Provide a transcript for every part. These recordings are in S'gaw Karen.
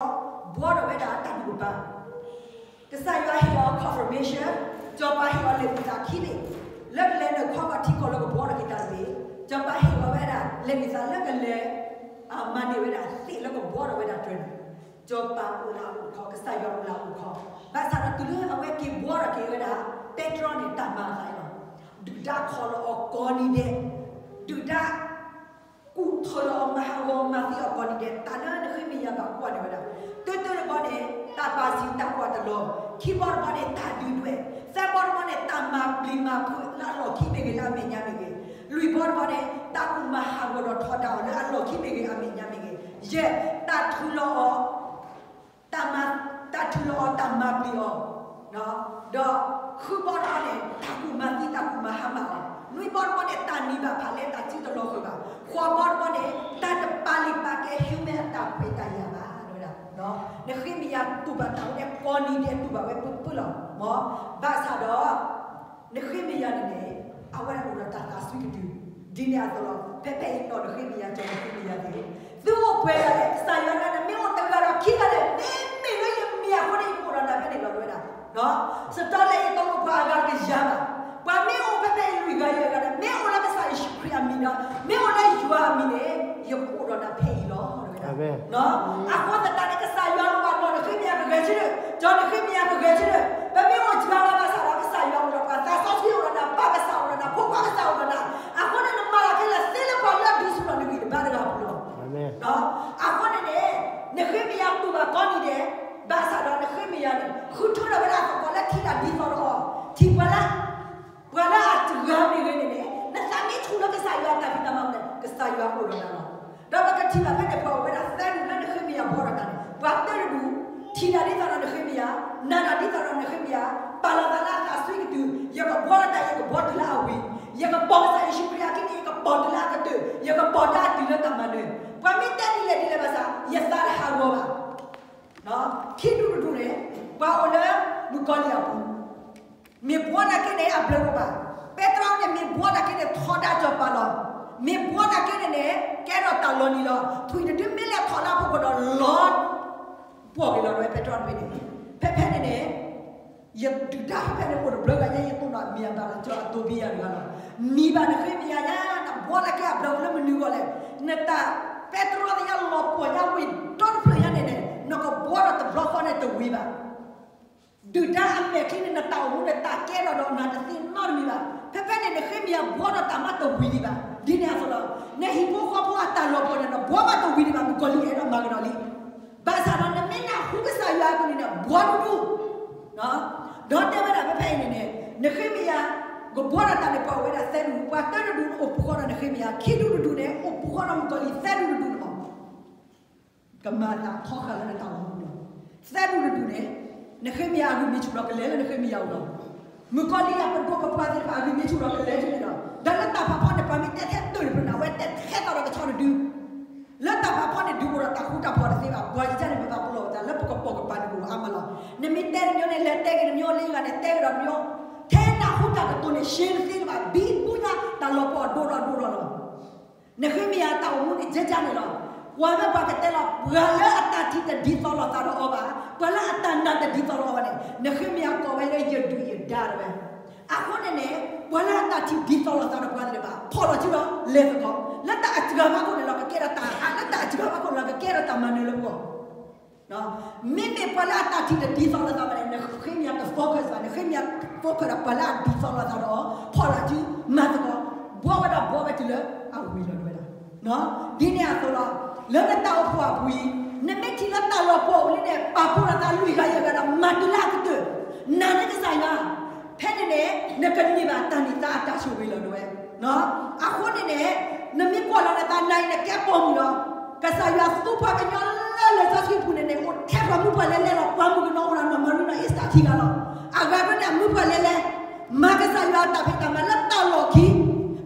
ဘှီထီၣ်ဝဲဒၣ်တၢ်ဒူၣ်ကပၤ, ကစၢ်ယွၤဟ့ၣ်အီၤ confirmation, စီၤပၤဟ့ၣ်အီၤလံာ်မုာ်သးခံဘ့ၣ်, လၢကလဲၤနုာ်ခီကီၢ်ထံကီၢ်လၢကဘှီထီၣ်က့ၤတၢ်တဘ့ၣ်, စီၤပၤဟ့ၣ်အီၤဝဲဒၣ် လံာ်မုာ်သးလၢကလဲၤ မၤန့ၢ်ဝဲဒၣ်သ့ၣ်လၢကဘှီထီၣ်ဝဲဒၣ်တြဲၤန့ၣ်, စီၤပၤအိၣ်လၢအအိၣ်ခီ, ကစၢ်ယွၤအိၣ်လၢအအိၣ်ခီ, ဘၣ်ဆၣ်ဒီးတုၤလၢအဝဲက့ၤဘှီထီၣ်က့ၤဝဲဒၣ် ပဲတြီန့ၣ် တၢ်မၤအသးအံၤလီၤ. ဒုၣ်ဒါခီလီၤအီၤကိးနံၤဒဲး, ဒုၣ်ဒါ ကူၣ်ထီၣ်လၢအီၤမၤဟးဂီၤမၤသံအီၤကိးနံၤဒဲး, တၢ်လၢနဃ့မယၤဘၣ်ကွၢ်န့ၢ်ဝဲဒၣ်, တၢတၢတဘီန့ၣ် တၢ်ပာ်စံးတၢ်ကွၢ်တလီၤ, ခံဘီတဘီန့ၣ် တၢ်ဒုၣ်ဒွဲၣ်, သၢဘီတဘီန့ၣ် တၢ်မၤပျံၤမၤဖုးလၢအလီၢ်ခံမ့ၢ်ဂ့ၤ လၢအမဲာ်ညါမ့ၢ်ဂ့ၤ, လွံၢ်ဘီတဘီန့ၣ် တၢ်ကူၣ်မၤဟးဂီၤဒီးထီဒါအီၤလၢအလီၢ်ခံမ့ၢ်ဂ့ၤ အမဲာ်ညါမ့ၢ်ဂ့ၤ, ယဲၢ် တၢ်ထုးလီၤအီၤ တၢ်မၤ, တၢ်ထုးလီၤအီၤ တၢ်မၤပျံၤအီၤ, ဒီးဃုဘီတဘီန့ၣ် တၢ်ကူၣ်မၤသံ တၢ်ကူၣ်မၤဟါမၢ်အီၤ, နွံဘီတဘီန့ၣ် တၢ်နံၤဘၣ်ဖးလဲ တၢ်စုတလီၤဃုာ်ဘၣ်, ဃိးဘီတဘီန့ၣ် တၢ်တပာ်လုၢ်ပာ်ကဲ human အတၢ်ခွဲးတၢ်ယာ်ဘၣ်, နဃ့မယၤတူၢ်ဘၣ်တၢ်ဝဲန့ၣ် ကိးနံၤဒဲးတူၢ်ဘၣ်ဝဲပၢပၢလီၤ, မ်, ဘၣ်ဆၣ်ဒီး နဃ့မယၤန့ၣ်န့ၣ် အဝဲဒၣ်အိၣ်ဒီးတၢ်သးစွံကတုၤ, ဒ်န့ၣ်အသိးလီၤ. ဖဲဖဲအံၤနီၢ်နဃ့မယၤ ကၠီၤနဃ့မယၤသ့ၣ်, သုအိၣ်ပှဲၤဂၤလဲၣ်, ကစၢ်ယွၤလၢနမ့ၢ်အိၣ်တဂၤဒီးခံဂၤလဲၣ်, မ့မ့ၢ်လၢယမံၤအဃိန့ၣ် ယကအိၣ်ဒီးနၤဖဲန့ၣ်လီၤ တဲဝဲဒၣ်. စတီလဲအံၤတအိၣ်ပှၤအဂၤတကယၤဘၣ်, ပှၤမ့ၢ်အိၣ်ဖဲဖဲအံၤလွံၢ်ဂၤယဲၢ်ဂၤဒီး မ့ၢ်အိၣ်လၢကစၢ်ယ့ၣ်ၡူးခရံာ်အမံၤဒီး မ့ၢ်အိၣ်လၢယွၤအမံၤန့ၣ် ယကအိၣ်ဒီးနၤဖဲအံၤလီၤ တဲဝဲဒၣ်. အဃိသတးန့ၣ် ကစၢ်ယွၤလီၤဘၣ်နီၢ်နဃ့မယၤကဂဲၤဆၢထၢၣ်, ကၠီၤနဃ့မယၤကဂဲၤဆၢထၢၣ်, ပမ့ၢ်အိၣ်စှၤလီၤဘၣ်ဆၣ်ဒီး ကစၢ်ယွၤအိၣ်ဒီးပှၤ, သးစီဆှံအိၣ်ဒီးနၤ, ပၢ်ကစၢ်အိၣ်ဒီးနၤ, ဖိခွါကစၢ်အိၣ်ဒီးနၤ, အဃိန့ၣ် နမၤလီၤခဲလၢာ်သ့လၢပှၤလၢအဒုးဆူၣ်ထီၣ်နဂံၢ်တဘါတဂၤအပူၤလီၤ. အဃိန့ၣ်န့ၣ် နဃ့မယၤတူၢ်ဘၣ်ကိးနံၤဒဲး, ဘၣ်ဆၣ်ဒီးနဃ့မယၤန့ၣ် ဃုထၢထီၣ်ဝဲဒၣ်သကိးလၢထံတၢ်ဒ်သိးဒီးအီၤ, ထံၣ်ပှၤလၢ ပှၤလၢအစှၤမ့ၢ်ဂ့ၤန့ၣ်န့ၣ် နသးမ့ၢ်ဆူၣ်လၢကစၢ်ယွၤအတၢ်ဖံးတၢ်မၤအပူၤန့ၣ် ကစၢ်ယွၤအိၣ်ဒီးနၤလီၤ. ဒီးပကထံၣ်ဘၣ်ဖဲန့ၣ် ပှၤအိၣ်ဝဲဒၣ်သၢဒူၣ်လၢနဃ့မယၤဘှီထီၣ်တၢ်န့ၣ်, ပှၤတဒူၣ် ထံၣ်တၢ်ဒ်သိးဒီးနဃ့မယၤ, နာ်တၢ်ဒ်သိးဒီးနဃ့မယၤ, ပာ်လီၤသးလၢအသးစွံကတုၤ, ယကဘှီထီၣ်တၢ် ယကဘှီတုၤလၢအဝံၤ, ယကပိာ်ကစၢ်ယ့ၣ်ၡူးခရံာ်အခံန့ၣ် ယကပိာ်တုၤလၢအကတၢၢ်, ယကပိာ်တၢ်အတုၤလၢတၢ်မၤနၢၤ, ပှၤမ့ၢ်တဲဒ်လဲၣ်ဒ်လဲၣ်ဘၣ်ဆၣ် ယသးတဟးဂီၤဘၣ်. ခံဒူၣ်တဒူၣ်န့ၣ် ပှၤအိၣ်လၢမုၣ်ကီၤလံၢ်အပူၤ, မ့ၢ်ဘှီနာ်က့န့ၣ် အဘျုးဒိၣ်ဘၣ်. ပဲတြီန့ၣ် မ့ၢ်ဘှီနာ်က့န့ၣ် ထီဒါစီၤပၤလီၤ. မ့ၢ်ဘှီနာ်က့န့ၣ်န့ၣ် ကဲထီၣ်တၢ်လီၤနံၤလီၤ. ထွံၣ်တဒုမ့ၢ်လဲၤထီၣ်လၢအဖီခိၣ်ဒီး လီၤပှီၢ်က့ၤလီၤဝဲ ပဲတြီတဘ့ၣ်န့ၣ်. ဖဲဖဲန့ၣ်န့ၣ် ယဒုၣ်ဒါဖဲဖဲန့ၣ်အိၣ်တဘျုးဂၤညါ ယသိးဒီးမ့ၢ်အဘၣ်လီၤ ကၠီၤအသိးဘံယၤတဂၤလီၤ. မံဘၣ်နဃ့မယၤညါ နဘှီနာ်က့အဘျုးလၢမနုၤအဂီၢ်လဲၣ်. နတၢ်ပဲတြီသ့ၣ်ညါလီၤပှီၢ်ညါဝံၤဒီတဖျၢၣ်ညါန့ၣ်န့ၣ် နကဘှီဒီးတဘျီဃီန့ၣ်တဝံၤဘၣ်. ဒုၣ်ဒါအမဲာ်ချံန့ၣ် နတၢ်အိၣ်မူန့ၣ် တၢ်ကဲထီၣ်ဒီးနၤတသ့နီတမံၤဘၣ်. ဖဲဖဲန့ၣ် နဃ့မယၤဘှီဒီးတၢ်မၤတဝံၤဒံးဘၣ်. ဒ်န့ၣ်အသိးလီၤ. နဟံၣ်ဖိဃီဖိအတၢ်လီၤပှီၢ်န့ၣ် နဘှီမးတဝံၤဒံးဘၣ် မုၣ်ကီၤလံၢ်အဲၣ်ဒိးမၤကဒီးလံ. ဘၣ်ဆၣ်ဒီးနမ့ၢ်နၢ်ဟူကစၢ်ယွၤအကလုၢ်န့ၣ် ဘှီဒူဒူ ဒီးတဲဝဲဒၣ်ဖဲဖဲအံၤန့ၣ်န့ၣ် နဃ့မယၤ ကဘှီဒီးတၢ်န့ၣ် ပှၤအိၣ်ဝဲဒၣ်သၢဒူၣ်, ပှၤတဒူၣ်အိၣ်ပူၤဃီဒီးနဃ့မယၤ, ခံဒူၣ်တဒူၣ်န့ၣ် အိၣ်ပူၤဃီဒီးမုၣ်ကီၤလံၢ်သၢဒူၣ်တဒူၣ်န့ၣ်လီၤ. ကမၤတၢ်ထီဃာ်လၢနတၢ်အိၣ်မူလီၤ. သၢဒူၣ်တဒူၣ်န့ၣ် နဃ့မယၤအဂံၢ်မ့ၢ်ဆူၣ်ဒီးကလဲၤလၢနဃ့မယၤအိၣ်လီၤ. မုၣ်ကီၤလံၢ်အပဒိၣ်ပပှၢ်သ့ၣ်တဖၣ်အဂံၢ်မ့ၢ်ဆူၣ်ဒီးကလဲၤဆူၣ်န့ၣ်လီၤ. ဒီးလၢတၢ်ဖးဖီန့ၣ် ပှၤမ့ၢ်တဲထဲတၢၢ်တဖျၢၣ်န့ၣ် အဝဲတဲထဲသိးဒီးကဆီတဒု လၢတၢ်ဖးဖီန့ၣ် ဒုးအိၣ်ဒီးတၢ်ဃူတၢ်ဖိးတသ့ဘၣ်. ပှၤယကန့ၣ် ပဘၣ်ပလီၢ်ပသးလၢပကပိာ်ကပၤန့ၣ် ပအိၣ်အါမးလီၤ. နမ့ၢ်တဲတမံၤန့ၣ် လဲၤတဲက့ၤတမံၤ လၢယဂၤန့ၣ် တဲက့ၤဒီးတမံၤ, ထဲနၢ်ဟူတၢ်ကတိၤန့ၣ် ရှဲတသ့လၢၤဘၣ်. ဘံဘူညါ တၢ်လီၤပှီၢ်ဒိၣ်ထီၣ်ဒိၣ်ထီၣ်လီၤ. နဃ့မယၤတၢ်အိၣ်မူန့ၣ် ကဲကဲန့ၣ်လီၤ. ပှၤမ့ၢ်ပှၤကတဲလီၤ ပှၤလၢအတၢ်ထံၣ်တဒ်သိးလိာ်သးဒီးအီၤဘၣ်, ပှၤလၢအတၢ်နာ်တဒ်သိးလိာ်အီၤဘၣ်န့ၣ် နဃ့မယၤကိးဝဲလၢယဒုၣ်ယဒါတဝဲ. အဃိန့ၣ်န့ၣ် ပှၤလၢအတၢ်ထံၣ်ဒ်သိးလိာ်သးဒီးပှၤသ့ၣ်တဖၣ် ဖီၣ်လီၤစုဒီးလဲၤသကိး, လၢတၢ်အစှၤဘၣ်ခိၣ်န့ၣ်လီၤ ကကဲထီၣ်တၢ်ဟး, လၢတၢ်အစှၤဘၣ်ခိၣ်န့ၣ်လီၤ ကကဲထီၣ်တၢ်မၤနၢၤလၢပဂီၢ်. မ့မ့ၢ်ပှၤလၢအတၢ်ထံၣ်တဒ်သိးလိာ်သးဘၣ်န့ၣ် နဃ့မယၤတ focus ဘၣ်, နဃ့မယၤ focus ဒီးပှၤလၢအဒ်သိးလိာ်သးဒီးအီၤ ဖီၣ်လီၤစု မၤသကိး, ဘှီဝဲဒၣ်ဘှီဝဲတုၤလၢအဝံၤလီၤဝဲဒၣ်. ဒ်န့ၣ်အသိးလီၤ. လၢနတၢ်အိၣ်ဖှိၣ်အပူၤအံၤ နမ့ၢ်ထံၣ်လၢတၢ်လီၤပှီၢ်အိၣ်လံန့ၣ် ပာ်ဖှိၣ်လိာ်သးလွံၢ်ဂၤယဲၢ်ဂၤဒီး မၤတုၤလၢအကတၢၢ်, နာ်န့ၢ်ကစၢ်ယွၤ, ဖဲန့ၣ်န့ၣ် နကန့ၢ်ဘၣ်တၢ်န့ၢ်သါအတၢ်ဆိၣ်ဂ့ၤလီၤဝဲ. အဃိန့ၣ်န့ၣ် နမ့ၢ်ကွၢ်လီၤနသးနၤအံၤ နကဲပိာ်မုၣ်လီၤ. ကစၢ်ယွၤသူပှၤကညီလၢလံာ်စီဆှံပူၤန့ၣ်န့ၣ် အိၣ်ထဲပှၤမုၣ်ပှၢ်လဲၤလဲၤလီၤ. ပှၤမုၣ်ကနီၤအိၣ်ဒီးနီၢ်မၤရံနီၢ်အ့စတၢ်ခံဂၤလီၤ. အဂၤတဖၣ်န့ၣ် အမုၣ်ပှၢ်လဲၤလဲၤ မၤကစၢ်ယွၤအတၢ်ဖံးတၢ်မၤလၢတၢ်လီၢ်ခံ,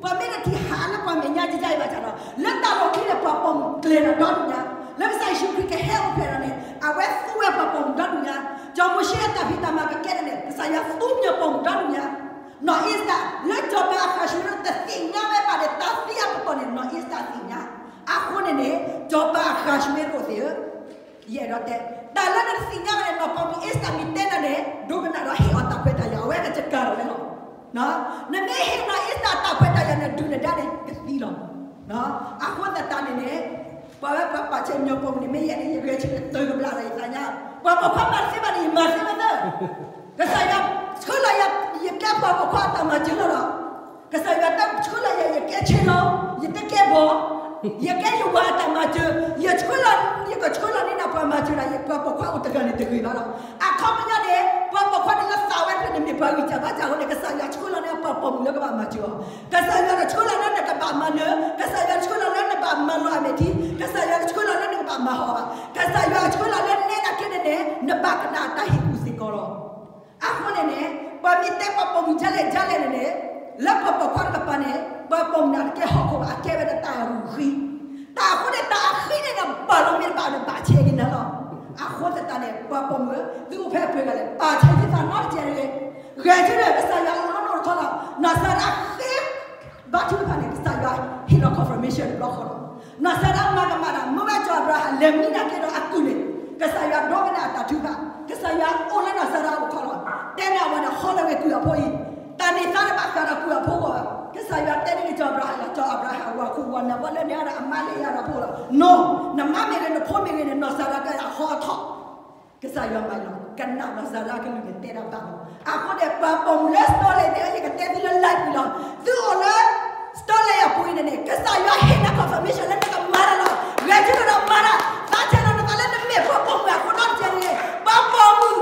ပှၤမ့ၢ်တထံၣ်ဟးလၢပှၤမဲာ်ညါကကါအံၤဘၣ်ဆၣ်ဒီး လၢတၢ်လီၢ်ခံန့ၣ် ပှၤပိာ်မုၣ်ကျဲၤဒီးဒီဒူၣ်ညါ, လၢကစၢ်ယ့ၣ်ၡူးခရံာ်ကဟဲအိၣ်ဖျဲၣ်ဒီးန့ၣ် အဝဲသူဝဲပှၤပိာ်မုၣ်ဒီဒူၣ်ညါ, စီၤမိၤၡ့အတၢ်ဖံးတၢ်မၤကကဲန့ၣ် ကစၢ်ယွၤသူမ့ၢ်ပိာ်မုၣ်ဒီဒူၣ်ညါ, နီၢ်အ့စတၢ် လၢစီၤပၤအဃၣ်ၡူဝဲရိၣ်တသ့ၣ်ညါဝဲဘၣ်ဒီး တၢ်သံအပတီၢ်န့ၣ် နီၢ်အ့စတၢ်သ့ၣ်ညါ, အဃိန့ၣ်န့ၣ် စီၤပၤအဃၣ်ၡူဝဲရိၣ်သ့ၣ်ဧၢ ယအဲၣ်ဒိးတဲ, တၢ်လၢနတသ့ၣ်ညါဘၣ်န့ၣ် နီၢ်ပိာ်မုၣ်အ့စတၢ်မ့ၢ်တဲနၤန့ၣ် ဒိကနၣ်ဒီးဟ့ၣ်အီၤတၢ်ခွဲးတၢ်ယာ် အဝဲကစၢ်ကၤလီၤဝဲလီၤ. နမ့ၢ်ဟ့ၣ်နီၤအ့စတၢ်တၢ်ခွဲးတၢ်ယာ်န့ၣ် ဒုၣ်နဒါန့ၣ်ကသံလီၤ. အဃိသတးန့ၣ်န့ၣ် ပှၤဝဲပှၤပာ်ဆဲးနီၢ်ပိာ်မုၣ်န့ၣ် မ့ၢ်ယဲန့ၣ် ယဂဲၤဆၢထၢၣ်တၢ်ကဘျါဒီးယသးညါ, ပှၤပိာ်ခွါမၤတသ့ဘၣ်န့ၣ် ယမၤသ့ဝဲသၢ ကစၢ်ယွၤဆှၢလီၤယၤ ယကဲပှၤပိာ်ခွါအတၢ်မၤစၢၤလီၤဒီး ကစၢ်ယွၤတဆှၢလီၤယၤ ယကဲဆ့လီၤ, ယတကဲဘီ, ယကဲယဝၤအတၢ်မၤစၢၤ, ယဆှၢလီၤ ယကဆှၢလီၤန့ၢ်ဒၣ်ပှၤမၤစၢၤဒၣ်ယၤ ပှၤပိာ်ခွါအိၣ်တဂၤန့ၣ်တဂ့ၤဘၣ်လီၤ. အခီပညီန့ၣ် ပှၤပိာ်ခွါန့ၣ်လၢသးဝဲဖျၢၣ်န့ၣ် မ့ၢ်ပှၤဂံၢ်စၢ်ဘါစၢ်အဃိန့ၣ် ကစၢ်ယွၤဆှၢလီၤန့ၢ်ပှၤပိာ်မုၣ်လၢကဘၣ်မၤစၢၤအီၤ, ကစၢ်ယွၤတဆှၢလီၤလၢနကဘၣ်မၤနၢၤ, ကစၢ်ယွၤတဆှၢလီၤလၢနဘၣ်မၤလီၤအမဲာ်ထံ, ကစၢ်ယွၤတဆှၢလီၤလၢနကဘၣ်မၤဟီၣ်ဘၣ်, ကစၢ်ယွၤဆှၢလီၤလၢနဲဒၣ်က့န့ၣ်န့ၣ် နဘၣ်ကနၣ်တၢ်ဟ့ၣ်ကူၣ်စ့ၢ်ကီးလီၤ. အဃိန့ၣ်န့ၣ် ပှၤမ့ၢ်တဲပှၤပိာ်မုၣ်ဒ်လဲၣ်ဒ်လဲၣ်န့ၣ်န့ၣ် လၢပှၤပိာ်ခွါတကပၤန့ၣ် ပှၤပိာ်မုၣ်န့ၣ်တကဲဟီၣ်ခိၣ်ဘၣ် အကဲဝဲဒၣ်တၢ်အဂုၤအဃံ, တၢ်အဃိန့ၣ် တၢ်အဃံန့ၣ်ဒီး ဘၣ်လီၤမ့ၢ်တဘၣ်ဒီး ဘၣ်ဆဲးက့ၤနၤလီၤ. အဃိသတးန့ၣ် ပှၤပိာ်မုၣ် သုအိၣ်ဖဲအပှဲၤဂၤလဲၣ် ပာ်ဆဲးသုသးနီတစဲးတဂ့ၤ, ဂဲၤဆၢထၢၣ် ကစၢ်ယွၤအိၣ်လၢနအိၣ်တခီလီၤ. နီၢ်စၤရါဃ့ ဘါထုကဖၣ်န့ၣ် ကစၢ်ယွၤဟ့ၣ်လီၤ confirmation တဘျီဃီလီၤ. နီၢ်စၤရါမၤကမၣ်တၢ် မ့ၢ်ဝဲစီၤအၤဘြၤဟၣ် လဲၤမံနာ်က့ဒီးအကုၢ်န့ၣ် ကစၢ်ယွၤဒိကနၣ်အတၢ်ထုကဖၣ်, ကစၢ်ယွၤအိၣ်လၢနီၢ်စၤရါအအိၣ်တခီလီၤ. တဲန့ၢ်အဝဲန့ၣ် ဟီလၢဂ့ၤကုၢ်အဖိအံၤ, တၢ်န့ၢ်သါတဘၣ်ဃးဒီးကုၢ်အဖိအဂီၢ်ဘၣ်. ကစၢ်ယွၤတဲန့ၢ်က့ၤစီၤအၤဘြၤဟၣ်လီၤ, စီၤအၤဘြၤဟၣ် ဝၤခိၣ်ဝၤနၢ် ပှၤလၢန့ၣ်ဒီးအမါလၢယၤဒီးဖိလီၤ. နီၢ်, နမါမ့ၢ်ဂ့ၤ နဖိမ့ၢ်ဂ့ၤန့ၣ် နီၢ်စၤရါကဟီထီၣ် ကစၢ်ယွၤမၤလီၤ, ကနၣ်နီၢ်စၤရါကလုၢ်န့ၣ်တဲတၢ်ဘၣ်လီၤ. အဃိန့ၣ် ပှၤပိာ်မုၣ်လၢ စတီလဲ သ့ၣ်ဧၢ, ယကတဲသုလၢ live ပူၤလီၤ. သုအိၣ်လၢ စတီလဲ အပူၤအံၤန့ၣ်န့ၣ် ကစၢ်ယွၤဟ့ၣ်နၤ confirmation လၢနကမၤတၢ်လီၤ. ဂဲၤဆၢထၢၣ်ဒီးမၤတၢ်, သးဆဲးလီၤနသးလၢနမ့ၢ်ပှၤပိာ်မုၣ်အဃိဒီးတကဲန့ၣ်, ပှၤပိာ်မုၣ်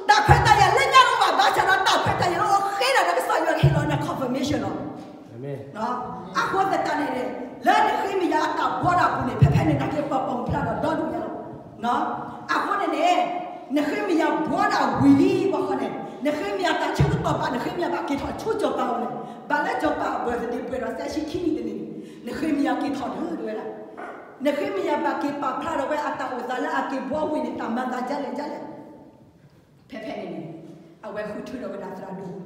တၢ်ခွဲးတၢ်ယာ်လၢညါတအိၣ်ဘၣ် ဘၣ်ဆၣ်ဒီးတၢ်ခွဲးတၢ်ယာ်လၢအအိၣ်ဃ့ဒီး ကစၢ်ယွၤကဟ့ၣ်လီၤနၤ confirmation လီၤ. အဃိသတးန့ၣ်န့ၣ် လၢနဃ့မယၤအတၢ်ဘှီတၢ်အပူၤန့ၣ် ဖဲဖဲန့ၣ်နာ်က့ ပှၤပိာ်မုၣ်ဖျါဒီးဒီဒူၣ်ညါလီၤ. အဃိန့ၣ်န့ၣ် နဃ့မယၤဘှီတၢ်ဝံၤလံဘၣ်ဃီန့ၣ် နဃ့မယၤတၢ်ဆၢကတီၢ်ဘၣ် နဃ့မယၤဘၣ်က့ၤထီၣ်ဆူစီၤပၤအအိၣ်န့ၣ်, ဘၣ်လၢစီၤပၤအ birthday ပှဲၤဒီးသၢဆံခံနံၣ်တနံၣ်န့ၣ် နဃ့မယၤက့ၤထီၣ်ဒၣ်ဝဲဒၣ်, နဃ့မယၤဘၣ်က့ၤပာ်ဖျါထီၣ်ဝဲအတၢ်အိၣ်သးလၢအက့ၤဘှီဝံၤန့ၣ် တၢ်မၤသးဒ်လဲၣ်ဒ်လဲၣ် ဖဲဖဲန့ၣ်န့ၣ် အဝဲဃုထၢထီၣ်ဝဲဒၣ်သရၣ်ဒိၣ်,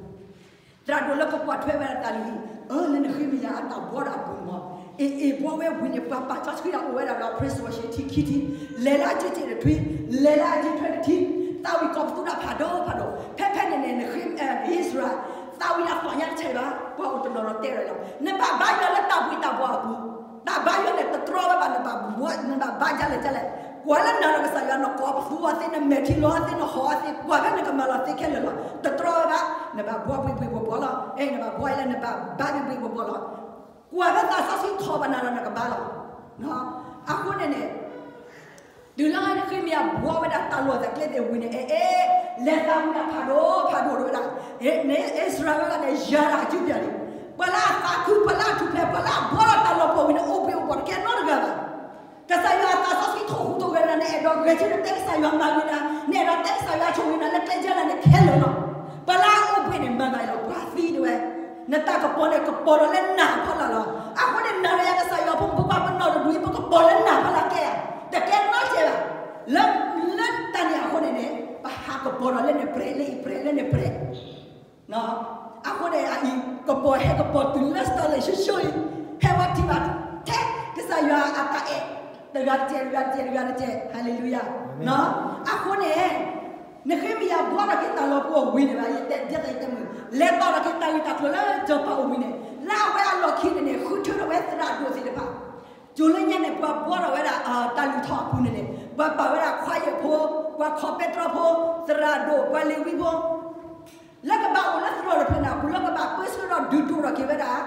သရၣ်ဒိၣ်လၢကကွၢ်ထွဲဝဲဒၣ်တၢ်လုၢ်ဟံၣ်, အၢ လၢနဃ့မယၤအတၢ်ဘှီတၢ်အပူၤန့ၣ်မ့ၢ် အ့ၣ်အ့ၣ်ဘှီဝဲဝံၤန့ၣ် ပှၤပာ်စီဆှံတၢ်အိၣ်ဝဲဒၣ်ဒီး praise worship ထံခံထံ, လဲၤလၢအကၠ့ကၠ့တထံ, လဲၤလၢအကၠ့ထွဲတထံ, သးဝံၣ်ကီၢ်ပသူဒၣ်ဖးဒိၣ်ဖးဒိၣ်, ဖဲဖဲန့ၣ်န့ၣ် နဃ့ အံၣ်စရ့လး သးဝံၣ်ဒၣ်သီၣ်ညါတဆဲးဘၣ်, ပှၤအိၣ်တနီၤဒီးတဲဝဲလီၤ, နဘၣ်ဘါယွၤလၢတၢ်ဘှံးတၢ်ဘှီအပူၤ, တၢ်ဘါယွၤန့ၣ် တတြီဝဲဘၣ် နဘၣ်ဘှီ နဘၣ်ဘါဒ်လဲၣ်ဒ်လဲၣ်, ကွၢ်လၢနၤဒီးကစၢ်ယွၤ နကီၢ်ပသူအီၤသ့ နမဲာ်ထံလီၤအီၤသ့ နဟီၣ်အီၤသ့ ကွၢ်ဖဲနကမၤလီၤသ့ခဲလၢာ်လီၤ, တတြီဝဲဘၣ်, နဘၣ်ဘှီဘှံးဘှံးဘှီဘှီလီၤ, အဲ နဘၣ်ဘှီလၢနဘၣ်ဘါဘှံးဘှံးဘှီဘှီလီၤ, ကွၢ်ဖဲသးစီဆှံထီၣ်ဘၣ်နၤဒီးနကဘါလီၤ. အဃိန့ၣ်န့ၣ် တုၤလၢနဃ့မယၤဘှီဝဲဒၣ်တၢ်လီၢ်တၢ်ကျဲသ့ၣ်ဝံၤန့ၣ် အဲ အဲ လဲၤသးဝံၣ်ဒၣ်ဖးဒိၣ်ဖးဒိၣ်တဝဲဒၣ်, အံၣ်စရ့လးဝဲဒၣ်န့ၣ် ယၤတၢ်အစုပျၢ်န့ၣ်, ပှၤလၢအသးခု ပှၤလၢအထူၣ်ဖျဲး ပှၤလၢအဘှီလီၤတၢ်လီၢ်ပှီၢ်ဝံၤန့ၣ် အိၣ်ဘှံးအိၣ်ဘှီၣ်တကဲနီတဂၤဘၣ်. ကစၢ်ယွၤအသးစီဆှံထိၣ်ဟူးထိၣ်ဂဲၤနၤ နအဲၣ်ဒိးဂဲၤဆၢထၢၣ်တဲကစၢ်ယွၤမၤဝံၤနၤ, နအဲၣ်ဒိးတဲကစၢ်ယွၤဆိၣ်ဂ့ၤနၤလၢကျဲယဲၢ်နၤန့ၣ်ခဲလၢာ်လီၤ. ပှၤလၢအအိၣ်ဘှံးန့ၣ်မၤသးဒ်လဲၣ် ပှၤသံတဝဲ, နတၢ်ကပီၤန့ၣ်ကပီၤဒီးလၢနၢ်ဖီလာ်လီၤ. အဃိန့ၣ် နၤဒီးယၤကစၢ်ယွၤဖိမုၣ်ဖိခွါပနီၣ်တဒူၣ်အံၤ ပကပီၤလၢနၢ်ဖီလာ်ကဲဧါ, တကဲနီတစဲးဘၣ်. လၢ လၢတၢ်န့ၣ်အဃိန့ၣ်န့ၣ် ပဟးကပီၤဒီးလၢနပြဲး လၢအံၤပြဲး လၢနပြဲး အဃိန့ၣ် အအံၤကပီၤဟဲကပီၤတုၤလၢ စတီလဲ ဆိဆိအံၤ, ဟဲဝဲထံၣ်ဘၣ်ထဲ ကစၢ်ယွၤအတၢ်အဲၣ် တဂၤတကဲး တဂၤတကဲး တဂၤတကဲး ဟါလ့လူယၤ. အဃိန့ၣ် နဃ့မယၤဘှီထီၣ်က့ၤတၢ်လီၢ်ပှီၢ်ဝံၤန့ၣ်ဘၣ် ယတဲဒ်သိးယတဲမုၢ် လဲၤတီၣ်ထီၣ်က့ၤတၢ်ဂ့ၢ်တၢ်ကျိၤလၢစီၤပၤအအိၣ်ဝံၤန့ၣ် လၢအဝဲအလီၢ်ခံန့ၣ်န့ၣ် ဃုထၢထီၣ်ဝဲသရၣ်ဒိၣ်သ့ၣ်တဖၣ် ကၠိလၢညါန့ၣ် ပှၤဘှီထီၣ်ဝဲဒၣ် တၢ်လုၢ်ထီၣ်အပူၤန့ၣ်န့ၣ် ပှၤပာ်ဝဲဒၣ်ခွါယဲၢ်ဖိ, ပှၤခီၣ်ပဲတြီဖိ, သရၣ်ဒိၣ်, ပှၤလ့ၤဝံဖိ, လၢကဘၣ်အိၣ်လၢသရိာ်တဖျၢၣ်န့ၣ် အပူၤလၢကဘၣ်ပၢဆှၢထီၣ်ဒုးဒိၣ်ထီၣ်က့ၤဝဲဒၣ်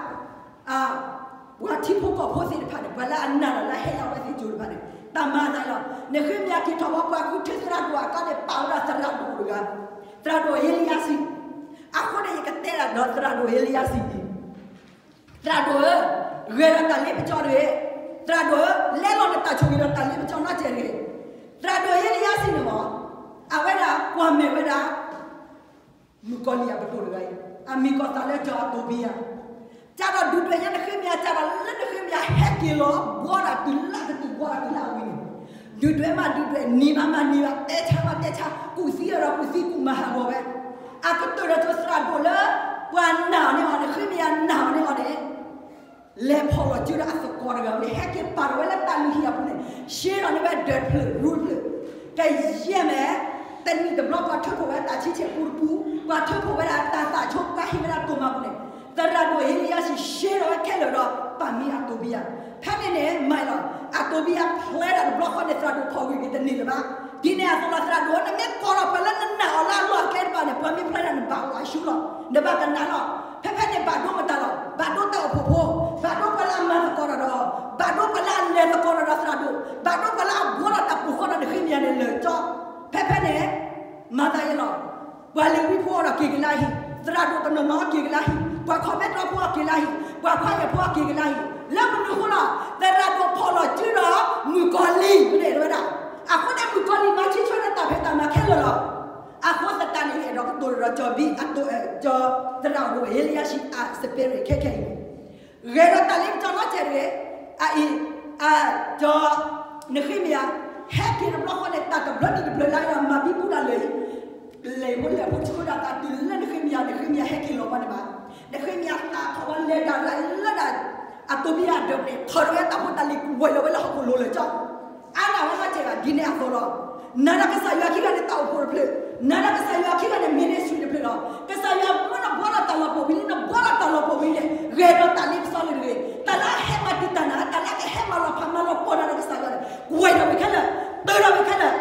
ပှၤထံဖိကီၢ်ဖိသ့ၣ်တဖၣ်န့ၣ် ပှၤလၢအနာ်လီၤလၢဟဲလီၤဝဲသ့ၣ်ကၠိတဖၣ်န့ၣ် တၢ်မၤသးလီၤ. နဃ့မယၤက့ၤထီၣ်ဘီ ပှၤဃုထၢသရၣ်ဒိၣ်အကျါန့ၣ် ပာ်ဝဲဒၣ်သရၣ်ဒိၣ်တဂၤ, သရၣ်ဒိၣ်အ့လံယါစံး, အဃိန့ၣ် ယကတဲဒၣ်ဒီးသရၣ်ဒိၣ်အ့လံယါစံးန့ၣ် သရၣ်ဒိၣ်ဧၢ, ဂဲၤဒီးတၢ်လ့ပစီတဂ့ၤ. သရၣ်ဒိၣ်ဧၢ, လဲလိာ်နတၢ်ဆိၣ်ဂ့ၤဒီးတၢ်လ့ပစီနီတစဲးတဂ့ၤ. သရၣ်ဒိၣ်အ့လံယါစံးန့ၣ်မ့ၢ် အဝဲဒၣ်ကွၢ်မဲာ်ဝဲဒၣ် မုၣ်ကီၤလံၢ်အပဒိၣ်တဂၤအံၤ အမံၤကီၢ်သးလၢစီၤအတိဘံယၤ, ကဒီးဒုၣ်ဒွဲၣ်ညါနဃ့မယၤ ကဒီးလၢနဃ့မယၤဟဲက့ၤလီၤ ဘှီဒၣ်တုၤလၢကတုၤ ဘှီဒၣ်တုၤလၢအဝံၤန့ၣ်, ဒုၣ်ဒွဲၣ်မးဒုၣ်ဒွဲၣ် နံၤမးမးနံၤဘၣ် တဲဆါမးတဲဆါ ကူၣ်သံအဒီးကူၣ်သံကူၣ်မၤဟးဂီၤဝဲ, အကတၢၢ်ဒီးကၠိသရၣ်ဒိၣ်လၢ ပှၤနာ်အီၤန့ၢ်အီၤန့ၣ် ဃ့မယၤနာ်အီၤန့ၢ်အီၤန့ၣ် လဲၤဖီၣ်လီၤစုဒီးအသကိးတဂၤန့ၣ် ဟဲက့ၤပာ်ထီၣ်ဝဲလၢတၢ်လုၢ်ဟံၣ်အပူၤန့ၣ် ရှဲထီၣ်န့ၢ်ဝဲဒၢးတဖျၢၣ်ရူတဖျၢၣ် ကယဲၢ်မ့ၢ် တနံၣ်တဘျီ ပှၤထၢဖှိၣ်ဝဲတၢ်ဆံဆဲၣ်ပူတပူ, ပှၤထၢဖှိၣ်ဝဲဒၣ်တၢ်သးဆိ ပှၤဟ့ၣ်ဝဲဒၣ်တိၢ်မၤပူၤန့ၣ်, သရၣ်ဒိၣ်အ့လံယၤၡံၣ် ရှဲထီၣ်ဝဲခဲလၢာ်ဒီး ပၢ်မံအတိၢ်ဘံယၤ, ဖဲန့ၣ်န့ၣ် မၤလီၤ, အတိၢ်ဘံယၤဖျဲဒၣ်တဘျီဃီန့ၣ် သရၣ်ဒိၣ်ဖီၣ်ဂံၢ်ဂ့ၤတန့ၢ်လၢၤဘၣ်. ဒ်န့ၣ်အသိးလီၤ သရၣ်ဒိၣ် နမ့ၢ်ကိးထီၣ်ပှၤလၢနနာ်အီၤလၢအလီၢ်အကျဲတဖၣ်န့ၣ် ပှၤမ့ၢ်ဖျဲဒၣ်န့ၣ် နဘၣ်အိၣ်အဆူၣ်လီၤ, နဘၣ်ကနၣ်လီၤ. ဖဲဖဲန့ၣ် ဘၣ်ဒိမတၤလီၤ, ဘၣ်ဒိတၢ်အိၣ်ဖှိၣ်ဖိ, ဘၣ်ဒိပှၤလၢအမၤသကိးတၢ်ဒီး, ဘၣ်ဒိပှၤလၢအလဲၤသကိးတၢ်ဒီးသရၣ်ဒိၣ်, ဘၣ်ဒိပှၤလၢအဘှီထီၣ်တၢ်ပိာ်ဃီဒီးနဃ့မယၤန့ၣ်လၢာ်ကၠီ, ဖဲဖဲန့ၣ် မၤသးယဲလီၤ. ပှၤလ့ၤဝံဖိအီၤဒီးက့ၤကလါဟံၣ်, သရၣ်ဒိၣ်တနီၤနီၤက့ၤကလါဟံၣ်, ပှၤခီၣ်မဲတြီဖိအီၤက့ၤကလါဟံၣ်, ပှၤခွါယဲၢ်ဖိအီၤက့ၤကလါဟံၣ်, လၢမနုၤအဃိလီၤ, သရၣ်ဒိၣ်ဖီၣ်လီၤစုဒီး မုၣ်ကီၤလံၢ် မ့ၢ်တဲဝဲဒၣ်, အဃိန့ၣ် မုၣ်ကီၤလံၢ်မၤဆံးဆၢန့ၢ်တၢ်ဖံးတၢ်မၤခဲလၢာ်လီၤ. အဃိသတးန့ၣ် အဲၣ်ဒိးကတိၤဒီးကၠီဘံ အတိၢ်အဲၣ်ကၠီ သရၣ်ဒိၣ်အ့လံယၤၡံၣ် အspirit ခဲခဲအံၤန့ၣ် ဂဲၤဒီးတၢ်လ့ပစီနီတစဲးတဂ့ၤ, အအံၤ, အကၠီ, နဃ့မယၤ, ဟဲက့ၤတဘျီဃီန့ၣ် တၢ်တဘျၢဒံးတဘျၢလၢယွၤမၤဘံဘူတၢ်လၢာ်အံၤ, လဲၤဖိလဲၤဖိဆှၢဒၣ်တၢ်တုၤလၢနဃ့မယၤ နဃ့မယၤဟဲက့ၤလီၤဘၣ်န့ၣ်ဘၣ်, နဃ့မယၤသးထီၣ်ဝဲလဲၤဒၣ်လၢလၢဒၣ်, အတိၢ်ဘံယၤဒၢးန့ၣ် ထီၣ်ဝဲတၢ်ဖိတၢ်လံၤဝဲလီၤဝဲလၢဟီၣ်ခိၣ်လိၤလၢာ်ကၠီ အါဒၣ်ဝဲနီတစဲးဘၣ် ဒ်န့ၣ်အသိးလီၤ. နာ်ဒီးကစၢ်ယွၤခံဂၤန့ၣ်တၢ်အိၣ်ဖှိၣ်တဖျၢၣ်, နာ်ဒီးကစၢ်ယွၤခံဂၤန့ၣ် ministry တဖျၢၣ်လီၤ. ကစၢ်ယွၤမ့ၢ်နဘှီထီၣ်တၢ်လီၤပှီၢ်ဝံၤလံ နဘှီထီၣ်တၢ်လီၤပှီၢ်ဝံၤန့ၣ် ဂဲၤဒီးတၢ်လ့ပစီလၢတဂ့ၤ, တၢ်လၢအဟဲမၤတံာ်တာ်နၤ တၢ်လၢအကဟဲမၤလီၤဖးမၤလီၤပှီၢ်နၤဒီးကစၢ်ယွၤန့ၣ် ကွဲးဒီးဝံၤခဲလၢာ်, တၢ်ဒီးဝံၤခဲလၢာ်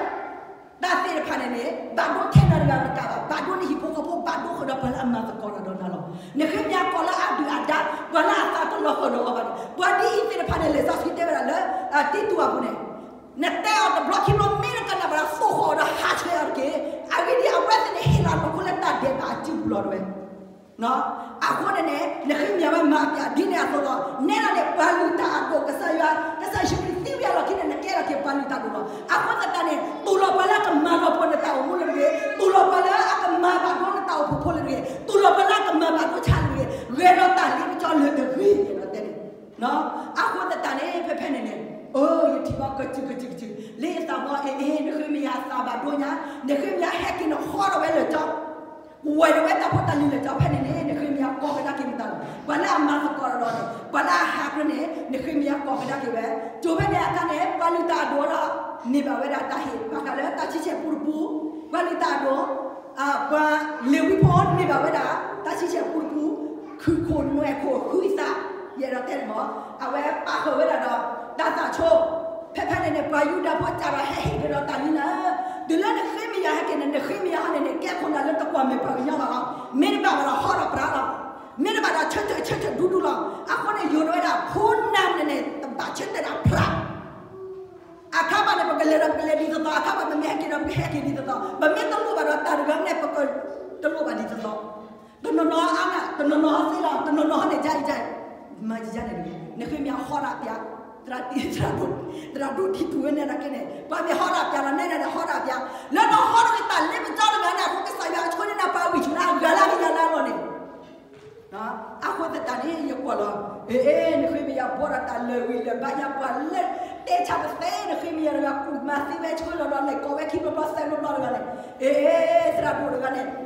တၢ်သ့ၣ်တဖၣ်န့ၣ်န့ၣ် ဘၣ်ဒိထဲနၤတဂၤတကးဘၣ်, ဘၣ်ဒိနဟံၣ်ဖိဃီဖိ ဘၣ်ဒိဃုာ်ဒီးပှၤလၢအမၤသကိးတၢ်ဒီးနၤလီၤ. နဃ့မယၤကိးလၢအဒုၣ်အဒါ, ပှၤလၢအသးတလီၤဃီၤဒီးအီၤဘၣ်န့ၣ်, ပှၤဒ်အံၤသ့ၣ်တဖၣ်န့ၣ် လံာ်စီဆှံတဲဝဲဒၣ်လၢ တံတူးအပူၤန့ၣ်, နတဲအီၤတဘျီခံဘျီ မ့ၢ်နကနၣ်ဘၣ်ဒီးသိၣ်ဃီၤအီၤဒီးဟးဆှဲးအီၤတက့ၢ်. အဂ့ၢ်ဒ်အံၤ အဝဲသ့ၣ်န့ၣ် ဟ့ၣ်လီၤအနီၢ်ခိလၢတၢ်ဒဲးဘးအစုပူၤလီၤတဝဲ အဃိန့ၣ်န့ၣ် နဃ့မယၤဝဲမၤပျၢ် ဒ်န့ၣ်အသိးလီၤ. နဲဒၣ်န့ၣ် ပှၤလုၢ်တၢ်အဒိၣ် ကစၢ်ယွၤ, ကစၢ်ယ့ၣ်ၡူးခရံာ်သံဝံၤအလီၢ်ခံန့ၣ် နကဲထီၣ်က့ၤပှၤလုၢ်တၢ်ဒိၣ်လီၤ. အဃိသတးန့ၣ် တူၢ်လိာ်ပှၤလၢအကမၤလီၤပှီၢ်နတၢ်အိၣ်မူလၢတဂ့ၤ, တူၢ်လိာ်ပှၤလၢအကမၤဘၣ်ဒိနတၢ်အိၣ်ဖှိၣ်ဖိလၢတဂ့ၤ, တူၢ်လိာ်ပှၤလၢအကမၤဘၣ်ဒိဆါလၢတဂ့ၤ, ဂဲၤဒီးတၢ်လ့ပစီလၢတဂ့ၤ ယအဲၣ်ဒိးတဲန့ၣ် အဃိသတးန့ၣ် ဖဲဖဲန့ၣ်န့ၣ်, အိ ယထံၣ်ဘၣ်ကစုကစုကစု, လၢယသးဘီအ့ၣ်အ့ၣ် နဃ့မယၤသးဘၣ်ဒိညါ, နဃ့မယၤဟဲက့ၤနဃီထီၣ်ဝဲလၢာ်ကၠီ, ဝဲဒၣ်ဝဲတၢ်ဖိတၢ်လံၤလၢာ်ကၠီဖဲန့ၣ်န့ၣ် နဃ့မယၤကိးကဒါက့ၤနတၢ်လီၤ. ပှၤလၢအမၤသကိးတၢ်ဒီးန့ၣ် ပှၤလၢအဟးကြၢးန့ၣ် နဃ့မယၤကိးကဒါက့ၤဝဲ, ကၠိဖဲန့ၣ်အခါန့ၣ် ပှၤလုၢ်တၢ်အဒိၣ်ဒီး န့ၢ်ဘၣ်ဝဲဒၣ်တၢ်ဟ့ၣ်ဘၣ်ဃးလၢတၢ်ဆံဆဲၣ်ပူတပူ, ပှၤလုၢ်တၢ်အဒိၣ် ပှၤလ့ၤဝံဖိန့ၢ်ဘၣ်ဝဲဒၣ် တၢ်ဆံဆဲၣ်ပူတပူ, ခုၣ်ခိၣ်နွဲၣ်ခိၣ်ဃုသး, ယအဲၣ်ဒိးတဲန့ၣ်မ့ၢ်, အဝဲပာ်ဃုာ်ဝဲဒၣ်ဒီး တၢ်သးဆိ, ဖဲဖဲန့ၣ်န့ၣ် ပှၤယူဒၤဖိစးထီၣ်ဟဲဟ့ၣ်ကဒီးတၢ်လံလၢ, တုၤလၢနဃ့မယၤဟဲက့ၤန့ၣ် နဃ့မယၤဟီန့ၣ်န့ၣ် ကဲခိၣ်နၢ်လၢတကွၢ်မဲာ်ပှၤကညီဘၣ်လီၤ. မ့ၢ်တဘၣ်ဘၣ်ဒီးဟီထီၣ်ပြးလီၤ. မ့ၢ်တဘၣ်ဒီးဆၢထၢၣ်ဆၢထၢၣ်ဒူဒူလီၤ. အဃိန့ၣ် ယိၤဒၣ်ဝဲဒၣ် ဖိနၢ်န့ၣ်န့ၣ် တဘၣ်ဆၢထၢၣ်ဒၣ်ပြး အခါဘၣ်န့ၣ် ပကလဲၤဒီးပကလဲၤဒ်သိးသိး, အခါဘၣ်ပမ့ၢ်ဟဲက့ၤဒီးပကဟဲက့ၤဒ်သိးသိး, ပမ့ၢ်တလိၣ်ဘၣ်ဒီးတၢ်တဂၤန့ၣ် ပကတလိၣ်ဘၣ်ဒ်သိးသိး, တနီၤနီၤအါန့ၣ် တနီၤနီၤဟီသ့လီၤ, တနီၤနီၤဟီန့ၣ် ယါအံၤယါအံၤ, မၤယံာ်ယါန့ၣ်တဂ့ၤ, နဃ့မယၤဟီဒၣ်ပျး, သရၣ်ဒိၣ်, သရၣ်ဒိၣ်ထံပူၤဝဲန့ၣ်ဒၣ်ကဲန့ၣ် ပှၤမ့ၢ်ဟီဒၣ်ပျးလီၤ နဲဒၣ်န့ၣ်ဟီဒၣ်ပျး, လၢနဟီထီၣ်က့ၤတၢ်လ့ပစီတဂၤန့ၣ် အဃိကစၢ်ယွၤအဆိန့ၢ်နၤပှၤဝံၤဆူၣ်လၢအဂၤလၢ ကယၤလၢအလီၢ်န့ၣ် အဃိသတးန့ၣ် ယကွၢ်လီၤ, အ့ နဃ့မယၤဘှီဒီးတၢ်လၢာ်ဂံၢ်လၢာ်ဘါယၤ ပှၤလၢတဲဆါပသဲ နဃ့မယၤတဂၤ ကူၣ်မၤသ့ဝဲ ဆှၢလီၤဒီးလဲၤကိးဝဲခံဘျီဘျီသၢဘျီဘျီတဂၤန့ၣ်, အ့ သရၣ်ဒိၣ်တဂၤန့ၣ်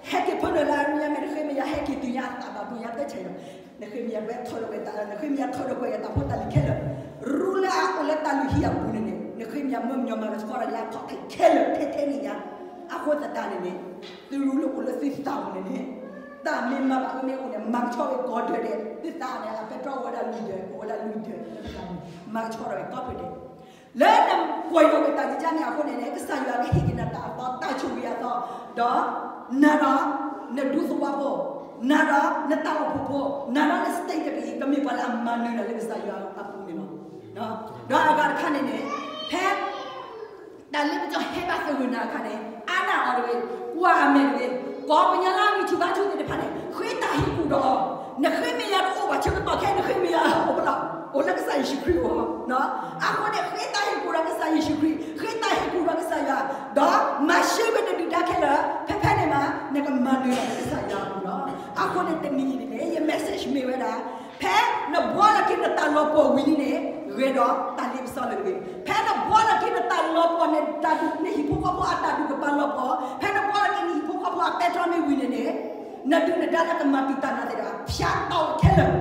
ဟဲက့ၤဖၢနုာ်လၢအရူညါမ့ၢ် နဃ့မယၤဟဲက့ၤတုၤညါအသးဘၣ်ဒိညါသၢဆဲးလီၤ, နဃ့မယၤဝဲထီၣ်ဒီးဝဲတၢ် နဃ့မယၤထီၣ်ဒီးကွဲးက့ၤတၢ်ဖိတၢ်လံၤခဲလၢာ်, ရူလၢအအိၣ်လၢတၢ်လုၢ်ဟံၣ်အပူၤန့ၣ်န့ၣ် နဃ့မယၤမၢမညီမၤကဆှီဒီးလၢအခီၣ်ထံးခဲလၢာ်ထဲထဲန့ၣ်ညါ, အဃိသတးန့ၣ်န့ၣ် သုရူလၢအိၣ်လၢသုသးပူၤန့ၣ်န့ၣ် တၢ်မ့ၢ်မၤဘၣ်အၢမ့ၢ်အိၣ်န့ၣ် မၤကဆှီဝဲကိးဒၢးဒဲး, သုသးန့ၣ် အပဲတြီအိၣ်ဝဲဒၣ်လွံၢ်ဒၢး, အိၣ်ဝဲဒၣ်လွံၢ်ဒၢးလၢသုသးပူၤန့ၣ် မၤကဆှီထီၣ်ဝဲကိးဖုဒဲး, လၢနကွဲးလီၤဝဲတၢ်န့ၣ်န့ၣ် ကစၢ်ယွၤကဟ့ၣ်က့ၤနၤတၢ်အသီ တၢ်ဆိၣ်ဂ့ၤအသီ, ဒီး နာ်ဒီး နဒူသဝီဖိ, နာ်ဒီးနတၢ်အိၣ်ဖှိၣ်ဖိ, နာ်ဒီးန state တဘ့ၣ်အံၤ ကမ့ၢ်ပှၤလၢအမၤနၢၤတၢ်လၢကစၢ်ယွၤအပူၤန့ၣ်လီၤ. ဒီးအဂၤတခါန့ၣ်န့ၣ် ဖဲ တၢ်လ့ပစီဟဲဘၣ်သဂၢၢ်နၤအခါန့ၣ် အါနၢ်အီၤတဂ့ၤ, ကွၢ်အမဲာ်တဂ့ၤ, ကိးပညါလၢအဂံၢ်ဆူၣ်ဘါဆူၣ်သ့ၣ်တဖၣ်န့ၣ် ဃ့တၢ်ဟ့ၣ်ကူၣ်ဒီးအီၤ, နဃ့မယၤတအိၣ်ဘၣ်ဆၢကတီၢ်ခဲအံၤ နဃ့မယၤအိၣ်လီၤ, အိၣ်လၢကစၢ်ယ့ၣ်ၡူးခရံာ်အအိၣ်, အဃိန့ၣ် ဃ့တၢ်ဟ့ၣ်ကူၣ်ဒီးကစၢ်ယ့ၣ်ၡူးခရံာ်, ဃ့တၢ်ဟ့ၣ်ကူၣ်ဒီးကစၢ်ယွၤ, ဒီးမၤရှဲဝဲနဒုၣ်ဒါခဲလၢာ်, ဖဲဖဲန့ၣ်မး နကမၤနၢၤလီၤလၢကစၢ်ယွၤအပူၤလီၤ. အဃိန့ၣ်တနံၤအံၤန့ၣ်န့ၣ် ယ message မ့ၢ်ဝဲဒၣ် ဖဲနဘှီလီၤက့ၤနတၢ်လီၤပှီၢ်ဝံၤလံန့ၣ် ဂဲၤဒီးတၢ်လ့ပစီလၢတဂ့ၤ. ဖဲနဘှီလီၤက့ၤနတၢ်လီၤပှီၢ်န့ၣ် တၢ်ဒုးနဟံၣ်ဖိဃီဖိအတၢ်ဒုးကပၤလီၤပှီၢ်, ဖဲနဘှီလီၤက့ၤနဟံၣ်ဖိဃီဖိအပဲတြီမ့ၢ်ဝံၤန့ၣ်န့ၣ် နဒုၣ်နဒါလၢကမၤတံာ်တာ်နၤသ့ၣ်တဖၣ် ဖျါတီၢ်ခဲလၢာ်,